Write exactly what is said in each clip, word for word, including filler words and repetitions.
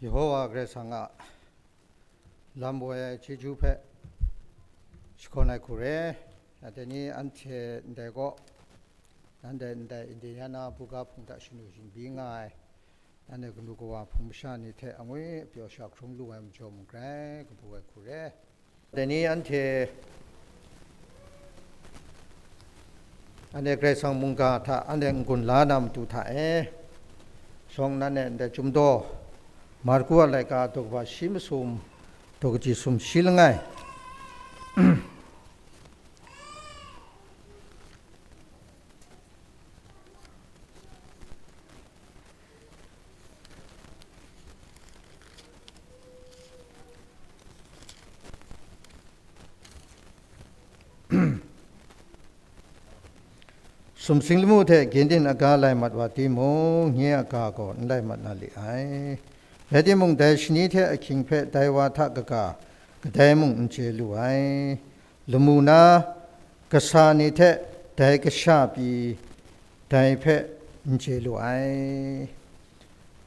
Yehowa Karai Kasang a lam woi ai chyeju hpe shakawn ai hku re. Dai ni anhte ndai kaw, nanhte ndai Indiana buga hpung hta shanu shingbyi nga ai, nanhte kanu kawa hpung masha ni hte angwi pyaw sha hkrung lu ai majaw mung grai kabu ai hku re. Dai ni anhte, anhte Karai Kasang mungga hta anhte n-gun la na matu hta e, shawng nanhte ndai Chyum daw, Marku a laika daw kaba shi masum, daw kaji sum shi langai. Sumsing lamu hte gyen din aga lai mat wa timung, nye a ga gaw n lai mat na li ai. Rai timung, dai shani hte ahkying hpe dai wa hta kaga kadai mung n chye lu ai. Lamu na kasa ni hte dai kasha pyi dai hpe n chye lu ai.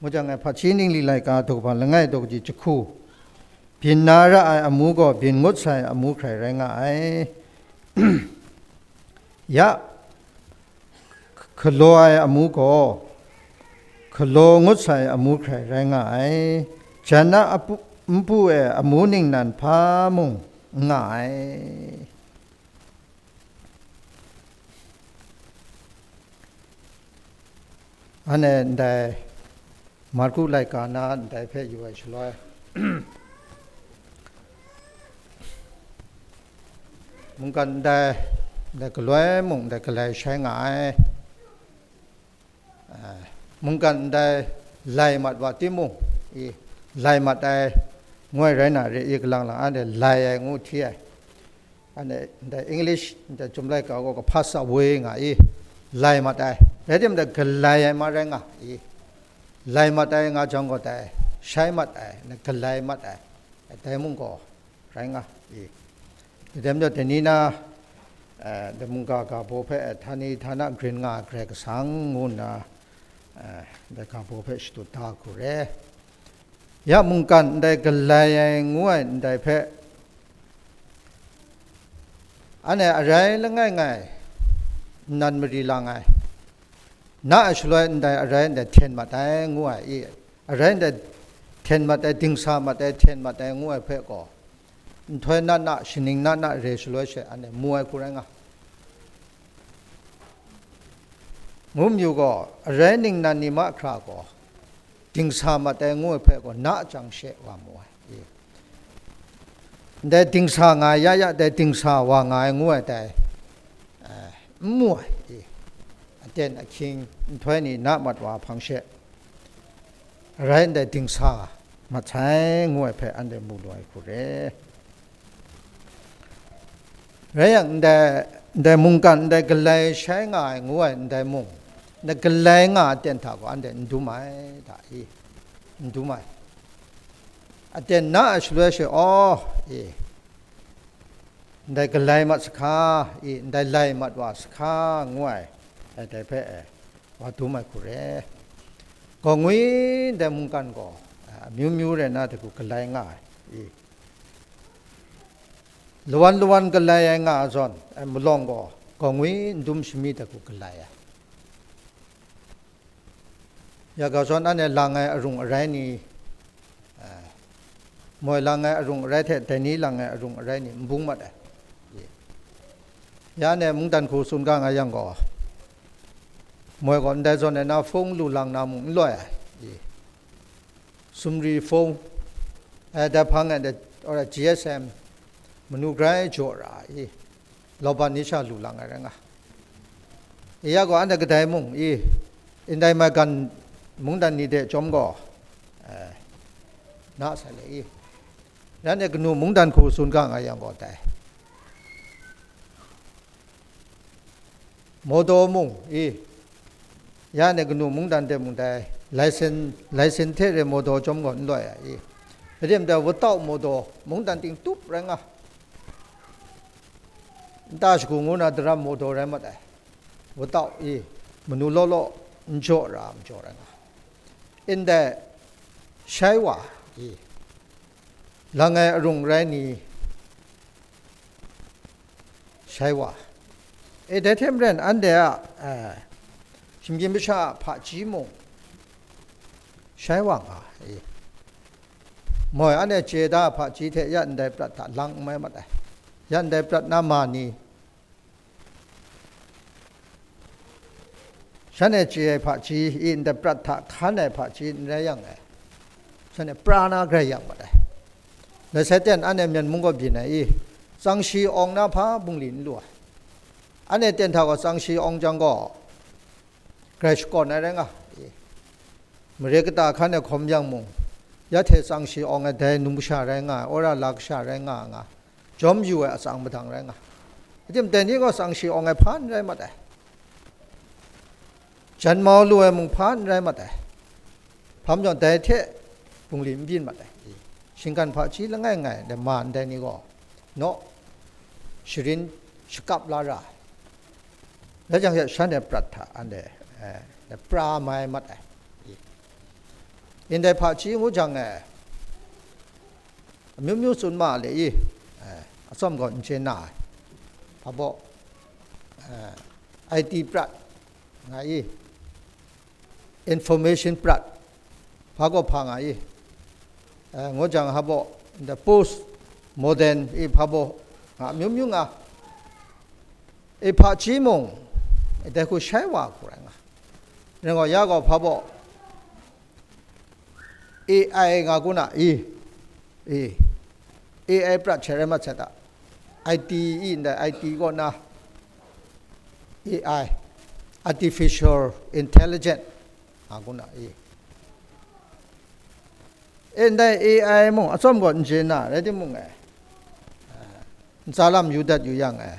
Ngu jang, ngai hpaji ningli laika daw kaba langai daw kaji jahku, byin na ra ai amu gaw byin ngut sai amu hkrai rai nga ai. Ya, galaw ai amu gaw galaw ngut sai amu hkrai rai nga ai. Jan a apu- npu e amu ningnan hpa mung n nga ai. Anhte ndai Marku laika na ndai hpe yu ai shaloi, mungkan ndai, ndai galoi mung ndai galai shai nga ai. Mungkan ndai lai mat wa timung, i, lai mat ai, ngoi rai na re i, kalang lang anhte lai ai ngu hti ai. Anhte ndai English, ndai Chyum laika gaw ka pass away nga i, lai mat ai. Rai timung, ndai galai ai ma rai nga i, lai mat ai nga jang gaw, dai shai mat ai, ndai galai mat ai, dai mung gaw rai nga i. Dai majaw, dai ni na, eh, ndai mungga ga baw hpe, eh, htani htana grin nga ai Karai Kasang ngu nna, eh, ndai ga baw hpe shadut da hku re. Ya mungkan ndai galai ai ngu ai ndai hpe, anhte arai langai ngai nnan mari lang ai, na a shaloi ndai arai ndai hten mat ai ngu ai i, arai ndai hten mat ai, dingsa mat ai, hten mat ai ngu ai hpe gaw, nhtoi na na, shaning na na re shaloi she anhte mu ai hku rai nga. Ngu mayu gaw, arai ningnan ni mahkra gaw, dingsa mat ai ngu ai hpe gaw, na a jang she wa mu ai. Ndai dingsa nga ai ya ya, dai dingsa wa nga ai ngu ai dai, eh, n mu ai. Aten ahkying nhtoi ni na mat wa hpang she, arai ndai dingsa mat sai ngu ai hpe anhte mu lu ai hku re. Rai yang, ndai, ndai mungkan, ndai galai shai nga ai ngu ai ndai mung, ndai galai nga ai aten hta gaw anhte n dum ai hta i, n dum ai. Aten na ai shaloi she, aw, i, ndai galai mat sahka, i, ndai lai mat wa sahka ngu ai, dai, dai hpe, e, wa dum ai hku re. Gaw ngwi ndai mungkan gaw, a, amyu myu rai nna hta ku galai nga ai, i. Lawan lawan galai ai nga ai zawn, e, malawng gaw, gaw ngwi n dum shami hta ku galai ai. Ya ga zawn anhte lang ai arung arai ni, eh, moi lang ai arung arai hte dai ni lang ai arung arai ni n bung mat ai. Ya anhte mungdan hku tsun ga nga yang gaw, moi gaw ndai zawn e na hpung lu lang na mung n loi ai. Sumri hpung, eh, dai hpang e, dai, ora G S M, manu grai jaw ra i, lauban ni sha lu lang ai rai nga. I ya gaw, anhte kadai mung i, ndai maigan mungdan ni de chyawm gaw, eh, na sai le i, nanhte kanu mungdan hku tsun ga nga yang gaw dai. Mawdaw mung i, ya anhte kanu mungdan de mung dai, laisen, laisen hte re mawdaw chyawm gaw n loi ai i, rai tim dai, watau mawdaw mungdan ting tup rai nga. Nta shagu ngu na daram mawdaw rai mat ai. Watau i, manu law law n jaw ra, majaw rai nga. Ndai shai wa, i, lang ai arung rai ni, shai wa. E, dai hte maren anhte a, eh, shinggyim masha a hpaji mung shai wa nga, i. Moi, anhte chye da hpaji hte ya ndai prat hta lang n mai mat ai. Ya ndai prat na ma ni, shanhte chye ai hpaji i ndai prat hta hkan ai hpaji n rai yang e, shanhte pra na grai yang mat ai. Dai sai ten anhte Myen mung gaw byin ai i, tsang shi awng na hpa bungli n lu ai. Anhte ten hta gaw tsang shi awng jang gaw, grai shakawn ai rai nga, i, mare kata hkan e hkawm yang mung, ya hte tsang shi awng ai dai num kasha rai nga ai, wora la kasha rai nga ai nga, jawm yu ai atsang madang rai nga. Atim dai ni gaw tsang shi awng ai hpa n rai mat ai, jan mau lu ai mung hpa n rai mat ai, hpa majaw dai hte bungli n byin mat ai, i, shinggan hpaji langai ngai dai ma ndai ni gaw, naw, sharin shakap la ra ai. Rai jang she, shanhte prat hta anhte, eh, pra mai mat ai. I, ndai hpaji ngu jang e, amyu myu tsun ma le i, eh, atsawm gaw n chye na ai. Hpa baw, eh, I T prat nga i, information prat, hpa gaw hpa nga i, eh, ngu jang hpa baw, the post modern i hpa baw, nga amyu myu nga, i hpaji mung, dai hku shai wa hku rai nga. Rai gaw, ya gaw hpa baw, A I nga kun a i, i, A I prat hte rai mat sai ta, I T i ndai, I T kaw na A I, artificial intelligence, nga kun a i. E, ndai A I mung atsawm gaw n chye na, rai timung e, ntsa lam yu dat yu yang e,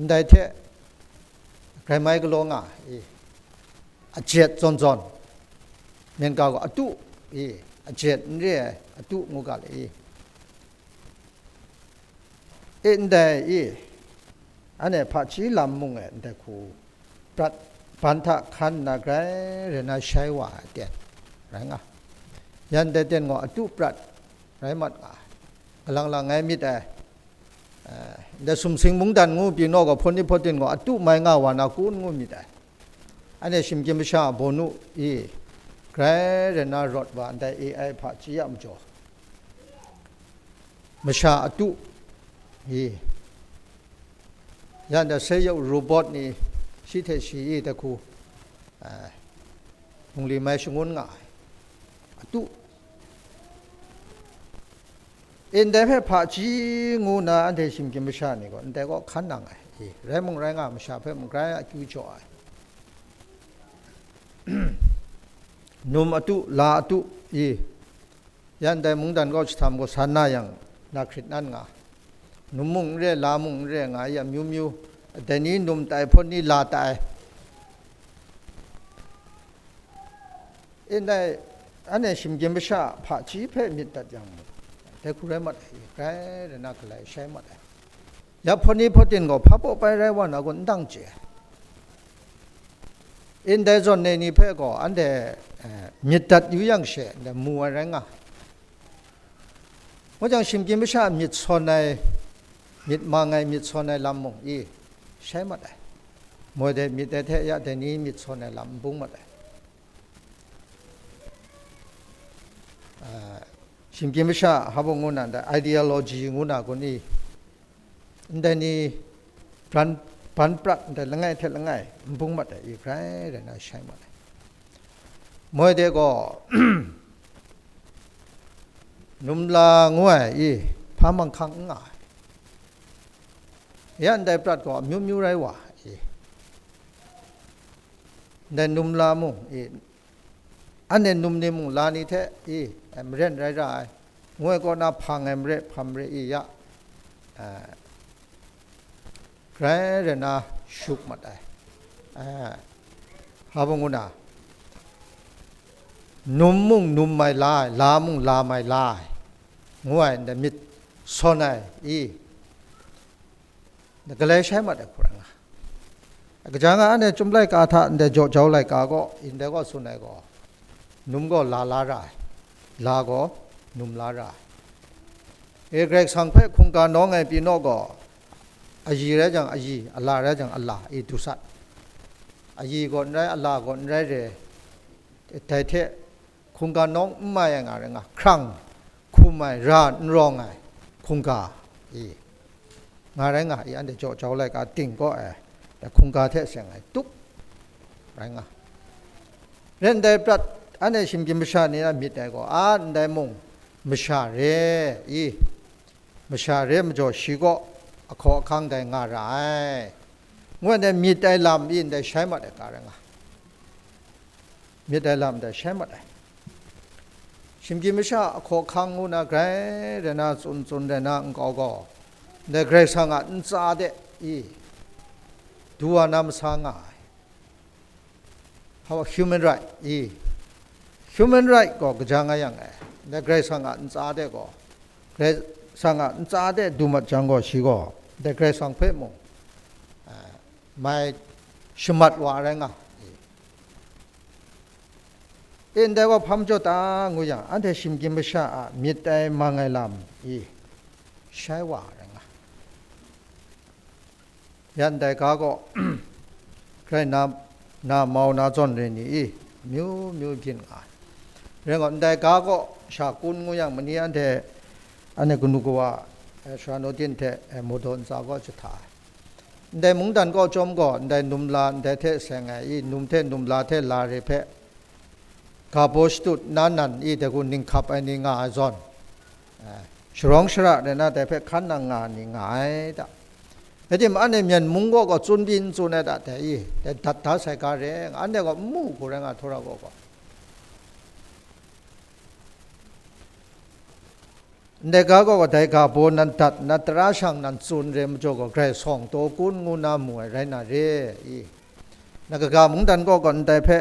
ndai hte grai mai galaw nga i, ajet zawn zawn, myen ga gaw atu i, ajet n re ai atu ngu ga le i. E, ndai i, anhte hpaji lam mung e ndai hku prat ban hta hkan nna grai rai na shai wa ai aten rai nga. Yan dai ten gaw atu prat rai mat nga ai. Galang lang ngai myit ai. Eh, ndai sumsing mungdan ngu pyi naw gaw, hpawt ni hpawt tin gaw atu mai nga wa na kun ngu myit ai. Anhte shinggyim masha a bawnu i, grai rai na rawt wa ndai A I hpaji a majaw, masha atu i, yan da se yau robot ni shi hte shi i dai hku, eh, bungli mai shangun nga ai. Atu, ndai hpe hpaji ngu na anhte shinggyim masha ni gaw ndai kaw hkan nang ai. I, rai mung rai nga, masha hpe mung grai akyu jaw ai. Num atu, la atu, i, yan dai mungdan kaw jahtam gaw san na yang, na hkrit nan nga. Num mung n re, la mung n re nga, ya amyu myu, dai ni num tai, hpawt ni la tai. Ndai, anhte shinggyim masha hpaji hpe myit dat yang, dai hku rai mat ai, grai rai na galai shai mat ai. Ya hpawt ni hpawt tin gaw hpa baw pai rai wa na kun n dang chye ai. Ndai zawn e ni hpe gaw anhte, eh, myit dat yu yang she, ndai mu ai rai nga. Ngu jang, shinggyim masha myit sawn ai, myit mang ai, myit sawn ai lam mung i shai mat ai. Moi de myit ai hte ya dai ni myit sawn ai lam n bung mat ai. Ah, shinggyim masha hpa baw ngu na, ndai ideology ngu na kun i, ndai ni bran, ban prat ndai langai hte langai n bung mat ai i, grai rai na shai mat ai. Moi de gaw, num la ngu ai i, hpa manghkang n nga ai. Ya ndai prat gaw amyu myu rai wa ai i, ndai num la mung i, anhte num ni mung la ni hte i, maren rai ra ai, ngu ai kaw na hpang ai mare hpang mare i ya, eh, grai rai na shuk mat ai. Eh, hpa baw ngu na, num mung num mai la ai, la mung la mai la ai, ngu ai ndai myit sawn ai i, galai shai mat ai hku rai nga. Kaja nga, anhte Chyum laika hta ndai jaw jau laika gaw, ndai gaw tsun ai gaw, num gaw la la ra ai, la gaw num la ra ai. E, Karai Kasang hpe hkungga nawng ai pyi naw gaw, ayi rai jang ayi, ala rai jang ala, e, du sat. Ayi gaw n rai, ala gaw n rai re, dai hte hkungga nawng n mai ai nga rai nga, hkrang hkum ai, ra n rawng ai hkungga, e, nga rai nga, e, anhte jaw jau laika ting kaw ai, dai hkungga hte seng ai tup rai nga. Ren dai prat, anhte shinggyim masha ni a myit ai gaw, a ndai mung masha re, i, masha re majaw shi kaw ahkaw ahkang dai nga ra ai. Ngu ai myit ai lam i ndai shai mat ai ga rai nga. Myit ai lam dai shai mat ai. Shinggyim masha ahkaw ahkang ngu na grai rai na, tsun tsun rai na nkau gaw, ndai Karai Kasang a ntsa de i, du wa na masa nga ai. How human right i, human right gaw kaja nga yang e, ndai Karai Kasang a ntsa de gaw, Karai Kasang a ntsa de du mat jang gaw, shi gaw ndai Karai Kasang hpe mung, a, mai shamat wa rai nga. E, ndai gaw hpa majaw ta ngu yang, anhte shinggyim masha a myit ai mang ai lam i, shai wa rai nga. Ya ndai ga gaw, grai na, na mau na zawn re ni i, myu myu byin nga ai. Rai gaw, ndai ga gaw sha kun ngu yang, mani anhte, anhte kanu kawa, eh, Shara Nodin hte, eh, Mawdaw ntsa gaw jahta ai. Ndai mungdan kaw chyawm gaw, ndai num la, ndai hte seng ai i, num hte num la hte la re hpe, ga baw shatut na nan i, dai gun ning hkap ai ni nga ai zawn, eh, sharawng shara rai na, dai hpe hkan nang nga ai ni nga ai ta. Rai timung, anhte Myen mung gaw, gaw tsun pyi n tsun ai ta, dai i, dai dat da sai ga re, anhte gaw n mu hku rai nga, Htawra gaw gaw. Ndai ga gaw, dai ga baw nan dat, nan tara shang nan tsun re majaw gaw, grai sawng taw kun ngu na mu ai rai na re i? Na kaga mungdan gaw, gaw ndai hpe,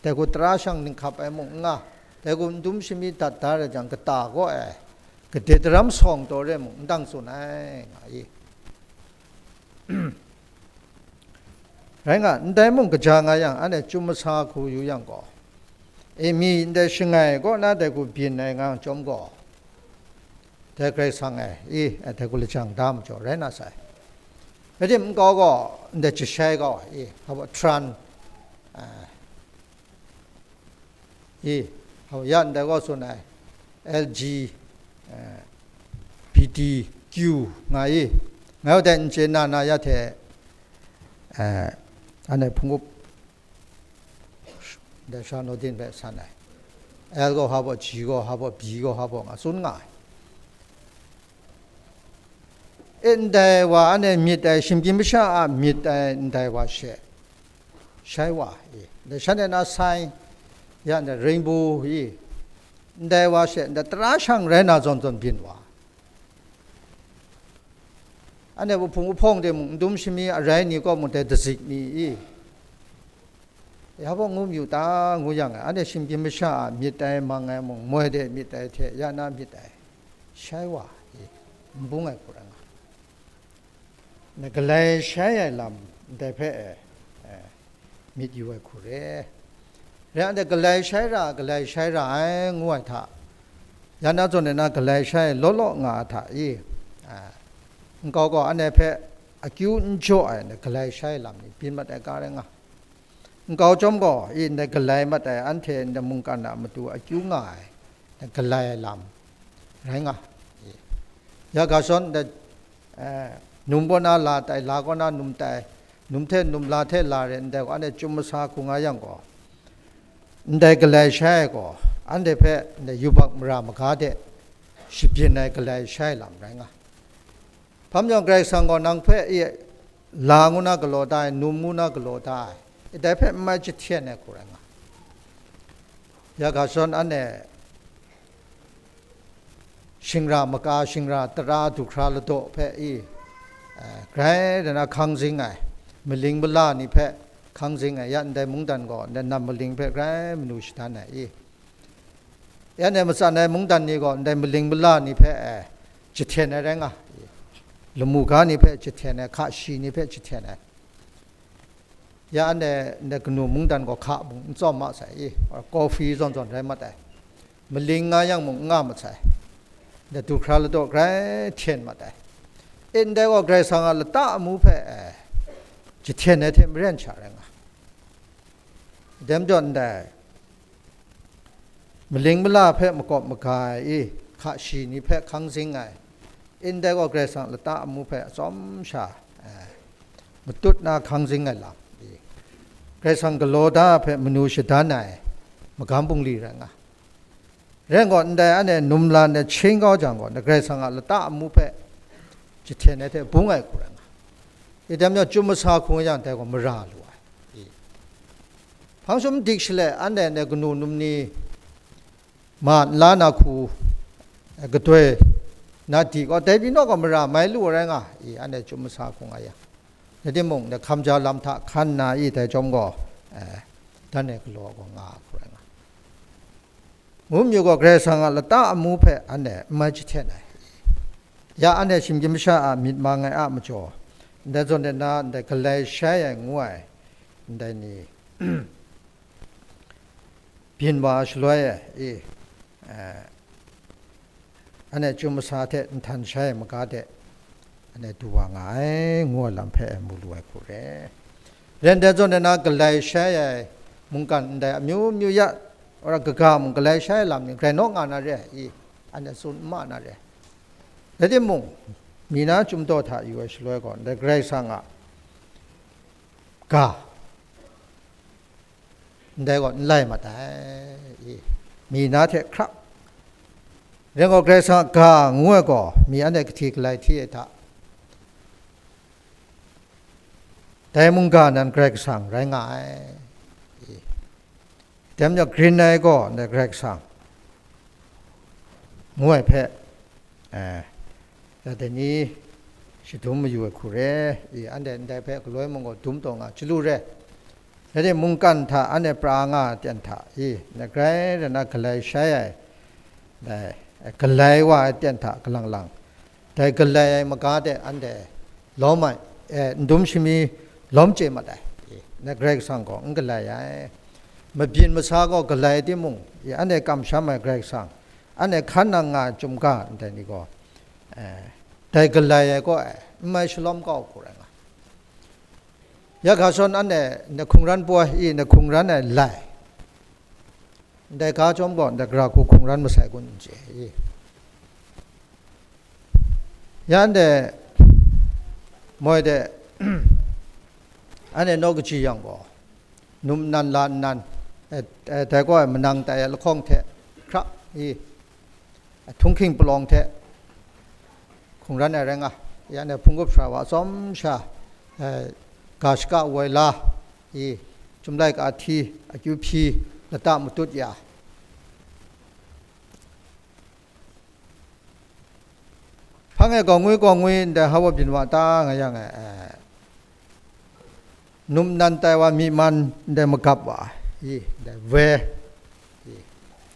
dai hku tara shang ning hkap ai mung n nga, dai hku n dum shami dat da rai jang, kata kaw ai, gade daram sawng taw re mung n dang tsun ai, nga i? Rai nga, ndai mung kaja nga yang, anhte chyum masa hku yu yang gaw, e, mi ndai shangai kaw na dai hku byin ai nga chyawm gaw, dai Karai Kasang e, i, dai hku lajang da majaw rai na sai. Rai timung, nkau gaw ndai jashai kau ai, i, hpa baw tran, a, i, hpa baw ya ndai gaw tsun ai, L G, eh, B T Q nga i, ngai wa dai n chye na na ya hte, eh, anhte hpung up, dai Shara Nodin hpe san ai. L gaw hpa baw, G gaw hpa baw, B gaw hpa baw, nga tsun nga ai. E, ndai wa anhte myit ai, shinggyim masha a myit ai ndai wa she, shai wa i, ndai shanhte na sai, ya ndai rainbow i, ndai wa she, ndai tara shang rai na zawn zawn byin wa. Anhte wuhpung wuhpawng de mung, n dum shami arai ni kaw mung, dai dazik ni i, ya baw ngu mayu ta ngu yang, anhte shinggyim masha a myit ai mang ai mung, moi de myit ai hte ya na myit ai, shai wa i, n bung ai hku rai nga. Na galai shai ai lam ndai hpe, eh, eh, myit yu ai hku re. Re anhte galai shai ra, galai shai ra ai ngu ai hta, ya na zawn e na galai shai law law nga ai hta i, eh, nkau gaw anhte hpe akyu n jaw ai, na galai shai lam ni byin mat ai ga rai nga. Nkau chyawm gaw, i, ndai galai mat ai, anhte ndai mungkan a matu akyu nga ai, ndai galai ai lam rai nga. I, ya ga shawn, ndai, eh, num kaw na la tai, la kaw na num tai, num hte num la hte la re ndai gaw, anhte chyum masa hku nga yang gaw, ndai galai shai ai gaw, anhte hpe ndai yubak mara maga de shabyin ai galai shai ai lam rai nga. Hpa majaw Karai Kasang gaw nang hpe, i, la ngu na galaw da ai, num ngu na galaw da ai, i, dai hpe n mai jahten ai hku rai nga. Ya ga shawn anhte shingra maka, shingra tara, du hkra ladaw hpe i, eh, grai rai na hkang zing ai, maling mala ni hpe hkang zing ai, ya ndai mungdan gaw ndai nam maling hpe grai manu shadan ai i, ya ndai matsan ai mungdan ni gaw ndai maling mala ni hpe, eh, jahten ai rai nga, lamu ga ni hpe jahten ai, hka shi ni hpe jahten ai. Ya anhte ndai kanu mungdan gaw hka mung n tsawm ma sai i, kawhfi zawn zawn rai mat ai. Maling nga yang mung n nga masai. Ndai du hkra ladaw grai hten mat ai. E, ndai gaw Karai Kasang a lata amu hpe, eh, jahten ai hte maren sha rai nga. Dai majaw ndai maling mala hpe makawp maga ai, i, hka shi ni hpe hkang zing ai, ndai gaw Karai Kasang lata amu hpe atsawm sha, eh, matut na hkang zing ai lam, i, Karai Kasang galaw da hpe manu shadan ai magam bungli rai nga. Rai gaw, ndai anhte num la nhtawm hkying kau jang gaw, Karai Kasang a lata amu hpe jahten ai hte bung ai hku rai nga. I, dai majaw, Chyum Masa hkung yang dai gaw mara lu ai. I, hpang shum dik shaloi, anhte ndai kanu num ni ma nla na hku, eh, gadoi na di gaw, dai pyi naw gaw mara mai lu ai rai nga, i, anhte Chyum Masa hkung a yang. Rai timung, dai hkam ja lam hta hkan nna, i, dai chyawm gaw, eh, dan ai galaw gaw nga hku rai nga. Ngu mayu gaw, Karai Kasang a lata amu hpe anhte n mai jahten ai. Ya anhte shinggyim masha a myit mang ai a majaw, ndai zawn de na, ndai galai shai ai ngu ai, ndai ni, byin wa shaloi e, i, eh, anhte Chyum Masa hte nhtan shai ai maga de, anhte du wa nga ai, ngu ai lam hpe mu lu ai hku re. Rai ndai zawn de na, galai shai ai mungkan ndai amyu myu ya, ora kaga mung galai shai ai lam ni grai naw nga na re ai, i, anhte tsun n ma na re ai. Rai timung, mi na Chyum Daw hta yu ai shaloi gaw, ndai Karai Kasang a ga, ndai gaw n lai mat ai, i, mi na hte hkrak. Rai gaw, Karai Kasang a ga ngu ai gaw, mi anhte kahti galai hti ai hta, dai mungga nan Karai Kasang rai nga ai, i, dai majaw, grin ai gaw ndai Karai Kasang ngu ai hpe, eh, ya dai ni shadum mayu ai hku re, i, anhte ndai hpe galoi mung gaw dum taw nga chyalu re. Rai timung, mungkan hta anhte pra nga ai aten hta, i, ndai grai rai na galai shai ai, dai, eh, galai wa ai aten hta kalang lang, dai galai ai maga de anhte lawm ai, eh, n dum shami lawm chye mat ai, i, ndai Karai Kasang gaw n galai ai. Mabyin masa gaw galai timung, i, anhte kamsham ai Karai Kasang, anhte hkan nang nga ai Chyum ga ndai ni gaw, eh, dai galai ai kaw e n mai shalawm kau hku rai nga. Ya hka zawn anhte ndai hkungran poi, i, ndai hkungran ai lai, ndai ga chyawm gaw, ndai gara hku hkungran masai kun n chye, i. Ya anhte moi de, anhte naw kaji yang gaw, num nnan la nnan, eh, eh, dai gaw ai manang tai ai lahkawng hte hkra, i, htunghking palawng hte hkungran ai rai nga, ya anhte hpunggup sara wa atsawm sha, eh, ga shaka woi la, i, Chyum laika hti, akyu hpyi, lata matut ya. Hpang e gaw ngwi gaw ngwi ndai hpa byin wa ta nga yang e, eh, num nnan tai wa myi man ndai magap wa, i, ndai we, i,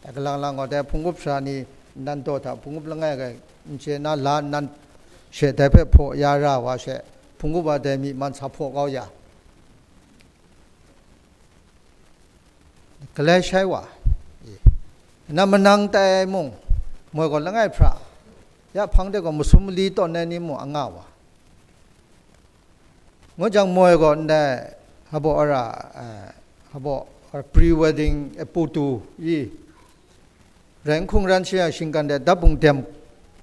dai kalang lang gaw dai hpunggup sara ni nnan daw hta hpunggup langai kai n chye na la nnan she dai hpe hpaw ya ra wa she, hpunggup wa dai myi man sa hpaw kau ya. Galai shai wa, i, na manang tai ai mung, moi gaw langai hpra, ya hpang de gaw masum mali tawn ai ni mung a nga wa. Ngu jang moi gaw ndai, hpa ara, eh, hpa ara pre-wedding, eh, photo i, rai n hkungran shi ai shinggan de dap bung dem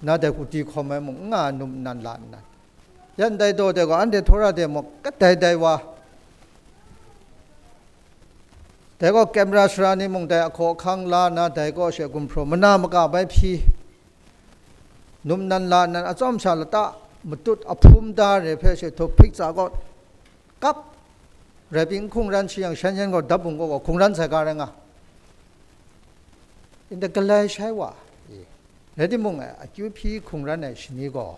na dai hku di hkawm ai mung n nga ai num nnan la nnan. Ya ndai daw de gaw anhte htawra de muk kadai dai wa. Dai gaw camera sara ni mung dai ahkaw ahkang la na dai kaw she gumhpraw mana maka bai hpyi. Num nnan la nnan atsawm sha lata matut ahpum da re hpe she htup hpik tsa gaw kap rai pyi n hkungran shi yang shan yan gaw dap bung gaw gaw hkungran sai ga rai nga. Ndai galai shai wa, i, rai timung, akyu hpyi hkungran ai shani gaw,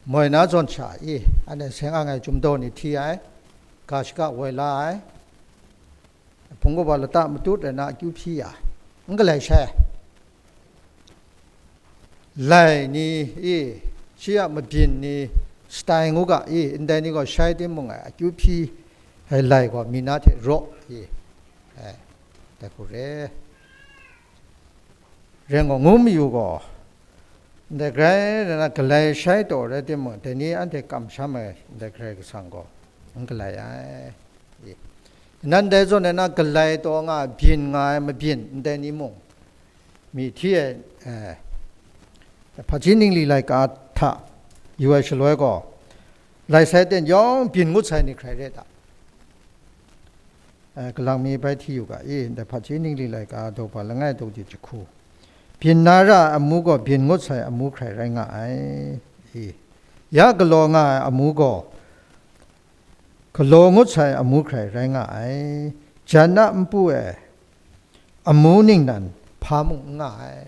moi na zawn sha, i, anhte seng ang ai Chyum Daw ni hti ai, ga shaka woi la ai, hpunggup wa lata matut rai na akyu hpyi ya, n galai shai ai. Lai ni, i, shi a mabyin ni, stai ngu ga, i, ndai ni gaw shai timung ai, akyu hpyi ai lai gaw mi na hte raw, i, ai, dai hku re. Rai ngu, ngu mayu gaw, ndai grai rai na, galai shai taw rai timung, dai ni anhte kamsham ai ndai Karai Kasang gaw n galai ai. I, nan dai zawn rai na, galai taw nga, byin nga ai, mabyin ndai ni mung, myi hti ai, eh, hpaji ningli laika hta yu ai shaloi gaw, lai sai ten yawng byin ngut sai ni hkrai re ta? Eh, kalang mi bai hti yu ga i, ndai hpaji ningli laika daw ba langai daw di jahku. Byin na ra ai amu gaw byin ngut sai amu hkrai rai nga ai. I, ya galaw nga ai amu gaw galaw ngut sai amu hkrai rai nga ai. Jan a npu e amu ningnan hpa mung n nga ai.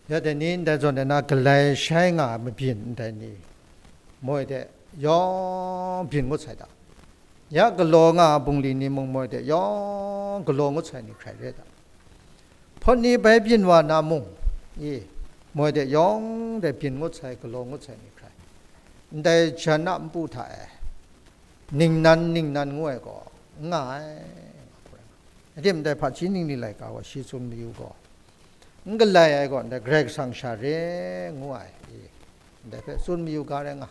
Ya dai ni ndai zawn dai na, galai shai nga ai mabyin ndai ni, moi de yawng byin ngut sai ta? Ya galaw nga ai bungli ni mung moi de yawng galaw ngut sai ni hkrai re ta? Hpawt ni bai byin wa na mung, i, moi de yawng de byin ngut sai, galaw ngut sai ni hkrai. Ndai jan a npu hta e ningnan ningnan ngu ai gaw n nga ai. Adim ndai hpaji ningli laika gaw shi tsun mayu gaw, n galai ai gaw ndai Karai Kasang sha re ngu ai, i, ndai hpe tsun mayu ga rai nga.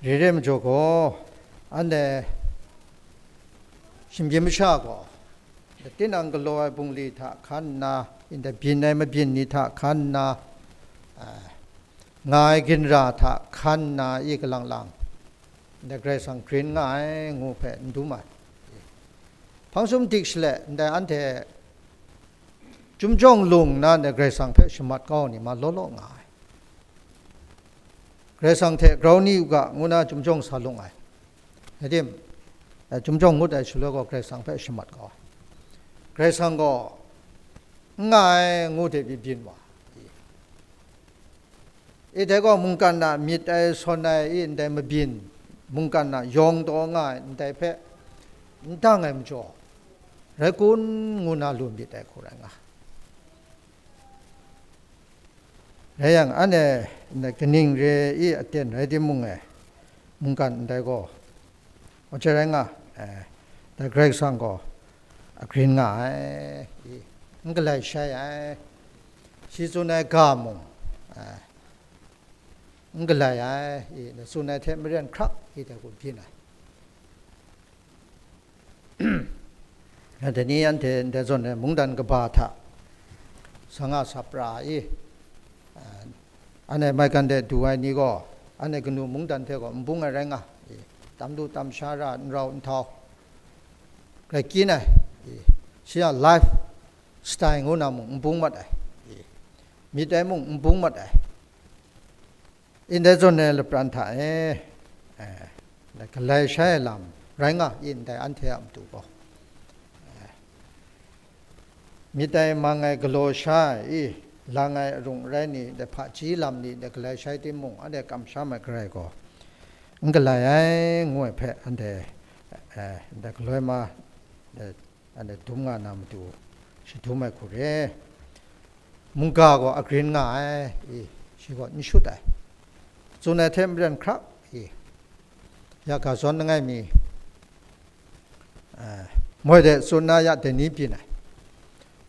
Re re majaw gaw, anhte shinggyim masha gaw, tinang galaw ai bungli hta hkan nna, ndai byin ai mabyin ni hta hkan nna, a, nga ai ginra hta hkan nna, i, kalang lang, ndai Karai Kasang grin nga ai ngu hpe n dum ai. Hpang sum dik shale, ndai anhte Chyum jawng lung nna ndai Karai Kasang hpe shamat kau ai ni ma law law nga ai. Karai Kasang hte grau ni u ga, ngu na chyum jawng sa lung ai. Rai tim, eh, chyum jawng ngut ai shaloi gaw Karai Kasang hpe shamat kau ai. Karai Kasang gaw n nga ai ngu hte byin byin wa. I dai gaw mungkan a myit ai sawn ai i ndai mabyin, mungkan a yawng taw nga ai ndai hpe n dang ai majaw, rai kun ngu na lu myit ai hku rai nga. Rai yang, anhte ndai kaning re i aten rai timung e, mungkan ndai gaw, Wa jai rai nga, eh, dai Karai Kasang gaw agrin nga ai, i, n galai shai ai, shi tsun ai ga mung, eh, n galai ai, i, tsun ai hte maren hkrak, i, dai gaw byin ai. Dai ni anhte ndai zawn ai mungdan kaba hta, sa nga sa pra i, eh, Anhte maigan de du ai ni gaw, anhte kanu mungdan hte gaw n bung ai rai nga, i, tam du tam sha ra, n rau n htau, grai kyin ai, i, shi a life style ngu na mung n bung mat ai, i, myit ai mung n bung mat ai. Ndai zawn ai lapran hta e, eh, galai shai ai lam rai nga, i, ndai anhte a matu gaw. Myit ai mang ai galaw sha ai i, lang ai arung arai ni, ndai hpaji lam ni, ndai galai shai timung, anhte kamsham ai Karai gaw n galai ai, ngu ai hpe anhte, eh, ndai galoi ma, eh, anhte dum nga na matu shadum ai hku re. Mungga gaw agrin nga ai, i, shi gaw n shut ai, tsun ai hte maren hkrak, i, ya ga zawn langai mi, eh, moi de tsun na ya dai ni byin ai.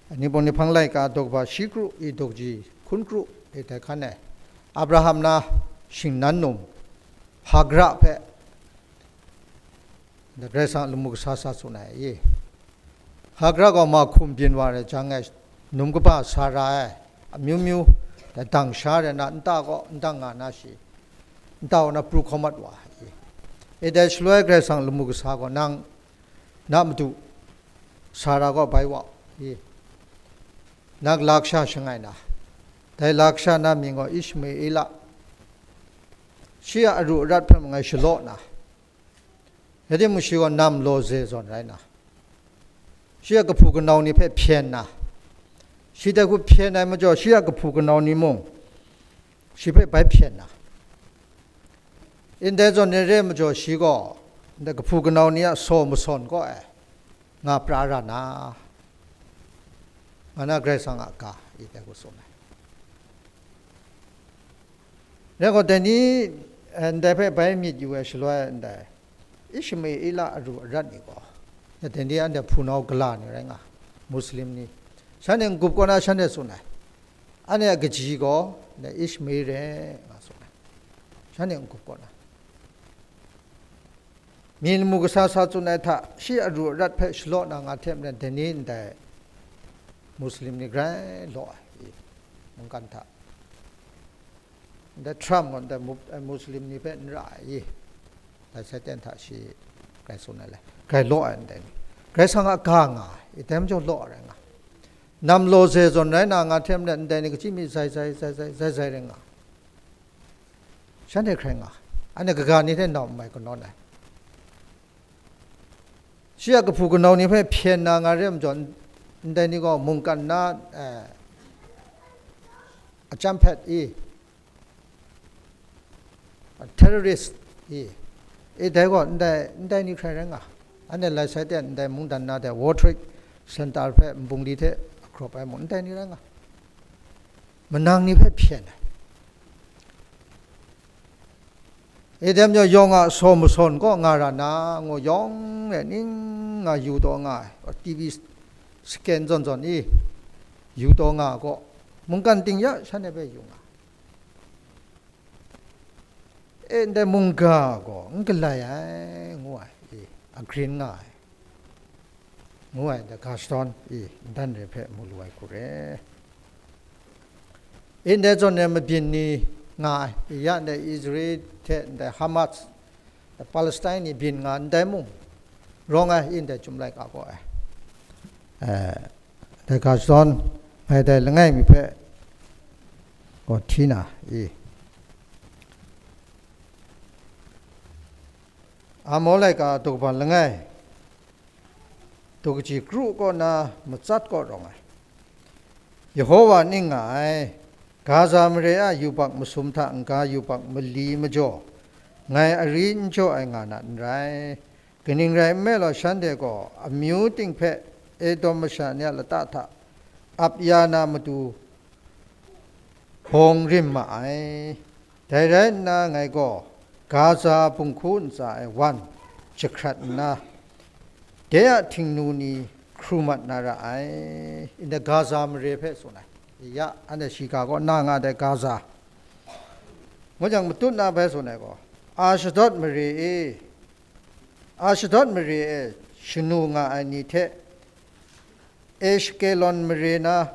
Ningpawng ni hpang laika daw kaba shi kru i daw kaji hkun kru i dai hkan e, Abraham na shingnan num Hagra hpe Karai Kasang a lamu kasa sa tsun ai i, Hagra gaw ma hkum byin wa ai jang e, num kaba sa ra ai, amyu myu, dai dang sha rai na, nta kaw, ndang nga na shi, nta kaw na pru hkawm mat wa ai. E dai shaloi Karai Kasang lamu kasa gaw, nang na madu Sara kaw bai wa u, i, nang lasha shangai na, dai lasha na mying gaw Ishmaela, shi a aru arat hpe mung ngai shalaw na, rai timung, shi gaw nam law ze zawn rai na, shi a kahpu kanau ni hpe hpyen na, shi dai hku hpyen ai majaw, shi a kahpu kanau ni mung shi hpe bai hpyen na, ndai zawn ni re majaw, shi gaw ndai kahpu kanau ni a saw masawn kaw e nga pra ra na, nga na Karai Kasang a ga, i dai hku tsun ai. Rai gaw, dai ni, eh, ndai hpe bai myit yu ai shaloi ndai, Ishmaela aru arat ni gaw, ya dai ni anhte hpunau gala ni rai nga, Muslim ni, shanhte n-gup kaw na shanhte tsun ai, anhte a kaji gaw, na Ishmael re nga tsun ai, shanhte n-gup kaw na. Myi lamu kasa sa tsun ai hta, shi aru arat hpe shalaw na nga hte maren, dai ni ndai Muslim ni grai law ai, i, mungkan hta. Ndai Trump gaw ndai Mu-, eh, Muslim ni hpe n ra ai, i, lai sai ten hta shi grai tsun ai le, grai law ai ndai ni. Grai sang a ga nga ai, i, dai majaw law ai rai nga. Nam law ze zawn rai na nga hte maren, ndai ni kachyi mi zai zai, zai zai, zai zai rai nga. Shanhte hkrai nga, anhte kaga ni hte nau n mai kanawn ai. Shi a kahpu kanau ni hpe hpyen na nga re majaw, ndai ni gaw mungkan na, eh, a chyam hpet i, a terrorist i, e dai gaw ndai, ndai ni hkrai rai nga. Anhte lai sai ten ndai mungdan na hte World Trade Center hpe nbungli hte a grawp ai mung ndai ni rai nga. Manang ni hpe hpyen ai. E dai majaw yawng a saw masawn kaw nga ra na, ngu yawng e ning nga yu taw nga ai, T V scan zawn zawn i, yu taw nga ai kaw, mungkan ting ya shanhte hpe yu nga. E, ndai mungga gaw n galai ai, ngu ai, i, a grin nga ai, ngu ai, ndai Gaston, i, ndan re hpe mu lu ai hku re. Ndai zawn e mabyin ni nga ai, ya ndai Israel hte ndai Hamas, Palestine ni byin nga ndai mung, rawng ai, ndai Chyum laika gaw ai. Eh, dai ga shadawn, ngai dai langai mi hpe gaw hti na i, Amo laika daw kaba langai, daw kaji kru kaw na matsat kaw rawng ai. Yehova ning nga ai, Gaza mare a yubak masum hta n-ga yubak mali majaw, ngai ari n jaw ai nga na n rai. Kaning rai nme law, shanhte gaw amyu ting hpe Edom masha ni a lata hta ap ya na matu bawng rim ma ai. Dai rai nna, ngai gaw Gaza bunghku ntsa e wan jahkrat nna, de a htingnu ni hkru mat na ra ai. Ndai Gaza mare hpe tsun ai. Ya, anhte shiga kaw na nga ai dai Gaza. Ngu jang, matut na bai tsun ai gaw, Ashadot mare e, Ashadot mare e shanu nga ai ni hte Eshkelon mare na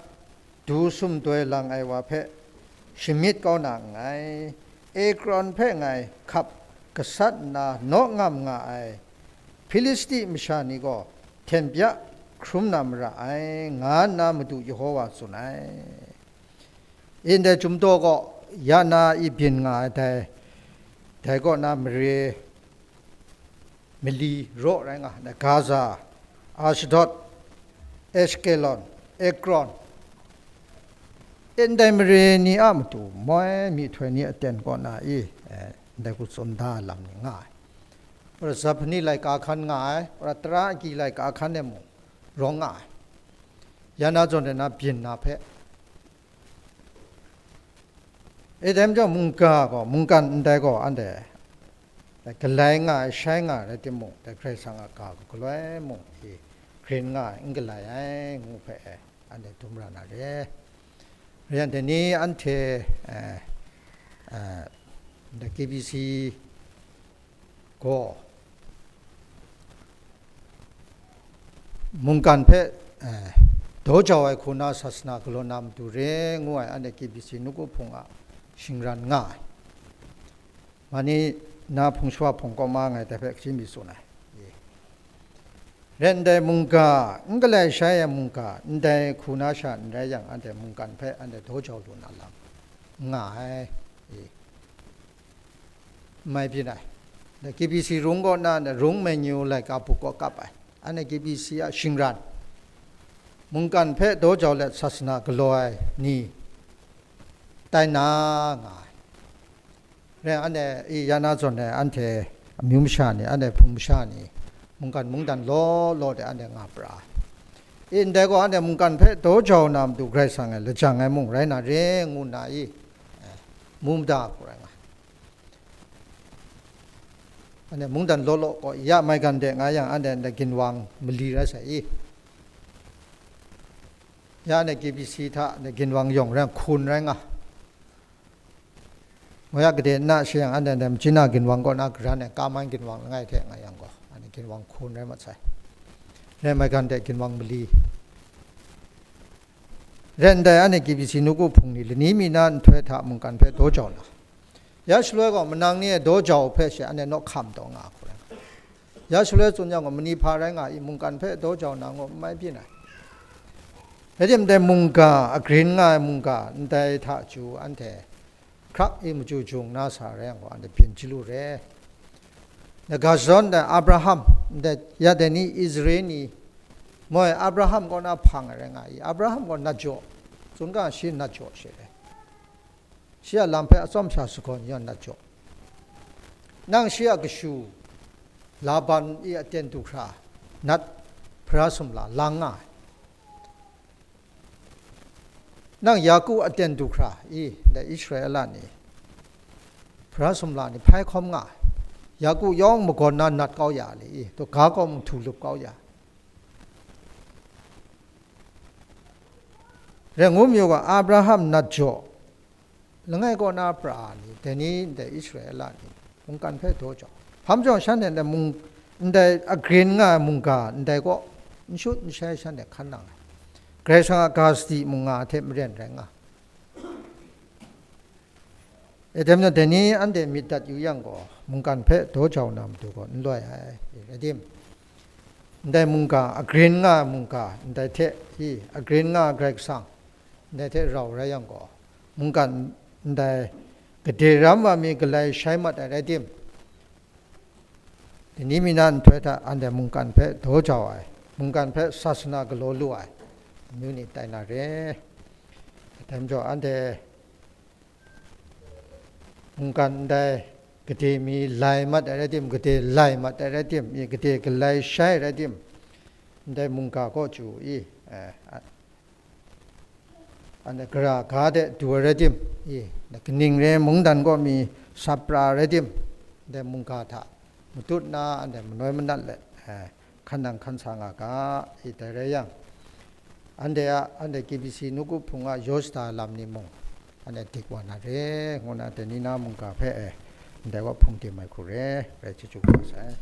du sumdoi lang ai wa hpe shamyit kau na nngai. Ekron hpe ngai hkap gasat nna naw ngam nga ai Hpilisti masha ni gaw hten bya hkrum na mara ai, nga nna Madu Yehova tsun ai. Ndai Chyum daw kaw, ya na i byin nga ai dai, dai kaw na mare mali raw rai nga, Gaza, Ashdod, Ashkelon, Ekron, ndai mare ni a matu moi myihtoi ni aten kaw na i, eh, ndai hku tsun da ai lam ni nga ai. Wora Zaphani laika hkan nga ai, wora tara agyi laika hkan e mung rawng nga ai. Ya na zawn rai na byin na hpe, e dai majaw, mungga gaw, mungkan ndai gaw, anhte galai nga ai, shai nga ai rai timung, dai Karai Kasang a ga gaw galoi mung hte grin nga ai, n galai ai, ngu hpe, eh, anhte dum ra na re. Rai yang, dai ni anhte, eh, eh, ndai K B C gaw mungkan hpe, eh, daw jau ai hku na sasana galaw na matu re ngu ai, anhte K B C nawku hpung a shingran nga ai. Mani na hpung shawa hpung kaw ma ngai dai hpe hkri mi tsun ai. Rai ndai mungga, n galai shai ai mungga, ndai hku na sha n rai yang, anhte mungkan hpe anhte daw jau lu na lam n nga ai. N mai byin ai. Ndai K B C rung kaw na, ndai rung menu laika buk kaw kap ai. Anhte K B C a shingran, mungkan hpe daw jau let sasana galaw ai ni tai na nga ai. Rai, anhte i ya na zawn ai, anhte amyu masha ni, anhte hpung masha ni, mungkan mungdan law law de anhte nga pra ai. I ndai gaw, anhte mungkan hpe daw jau na matu Karai Kasang e lajang ai mung rai na re ngu nna i, eh, mu mada hku rai nga ai. Anhte mungdan law law gaw ya maigan de nga yang, anhte ndai ginwang mali rai sai i? Ya anhte K B C hta ndai ginwang yawng rai, hkun rai nga. Moya gade nna she yang, anhte ndai Machina ginwang kaw na garan ai Kaman ginwang langai hte nga yang gaw, anhte ginwang hkun rai mat sai. Rai maigan de ginwang mali. Rai ndai, anhte K B C nawku hpung ni lani mi na nhtoi hta mungkan hpe daw jau na, ya shaloi gaw manang ni e daw jau hpe she anhte naw hkam taw nga hku rai nga. Ya shaloi tsun yang gaw, mani hpa rai nga i, mungkan hpe daw jau na ngu n mai byin ai. Rai timung, dai mungga, agrin nga ai mungga ndai hta chyu anhte hkrak i machyu jung na sa rai yang gaw, anhte byin chyalu re. Ndai ga zawn dai Abraham, ndai ya dai ni Israel ni, moi Abraham kaw na hpang ai rai nga i, Abraham gaw nat jaw, tsun ga, shi nat jaw she rai. Shi a lam hpe atsawm sha sagawn yawn nat jaw. Nang shi a kashu Laban i aten du hkra nat hpara sumla lang nga ai. Nang Yaku aten du hkra i, ndai Israela ni hpara sumla ni hpai hkawm nga ai. Yaku yawng magawn na nat kau ya li i, to ga kaw mung htu lup kau ya. Rai ngu mayu ga, Abraham nat jaw, langai kaw na pra ni, dai ni ndai Israela ni mungkan hpe daw jau. Hpa majaw shanhte ndai mung, ndai agrin nga ai mungga ndai kaw n shut n shai shanhte hkan nang ai. Karai Kasang a ga sadi mung nga ai hte maren rai nga. E, dai majaw dai ni anhte myit dat yu yang gaw, mungkan hpe daw jau na matu gaw n loi ai, rai tim? Ndai mungga, agrin nga ai mungga, ndai hte i, agrin nga ai Karai Kasang, ndai hte rau rai yang gaw, mungkan ndai gade ram wa mi galai shai mat ai rai tim? Dai ni mi na nhtoi hta anhte mungkan hpe daw jau ai, mungkan hpe sasana galaw lu ai amyu ni tai na re. Dai majaw anhte mungkan ndai gade mi lai mat ai rai tim, gade lai mat ai rai tim, i gade galai shai rai tim, ndai mungga kaw chyu i, eh, a-, anhte gara ga de du ai rai tim, i, kaning re mungdan kaw mi sap pra ai rai tim, ndai mungga hta matut na anhte manoi manat let, eh, hkan nang hkan sa nga ga, i, dai rai yang, anhte a, anhte K B C nawku hpung a yaw shada lam ni mung, anhte dik wa na re, ngu na dai ni na mungga hpe, e, ndai wa hpung tim ai hku re, rai chyeju kau sai.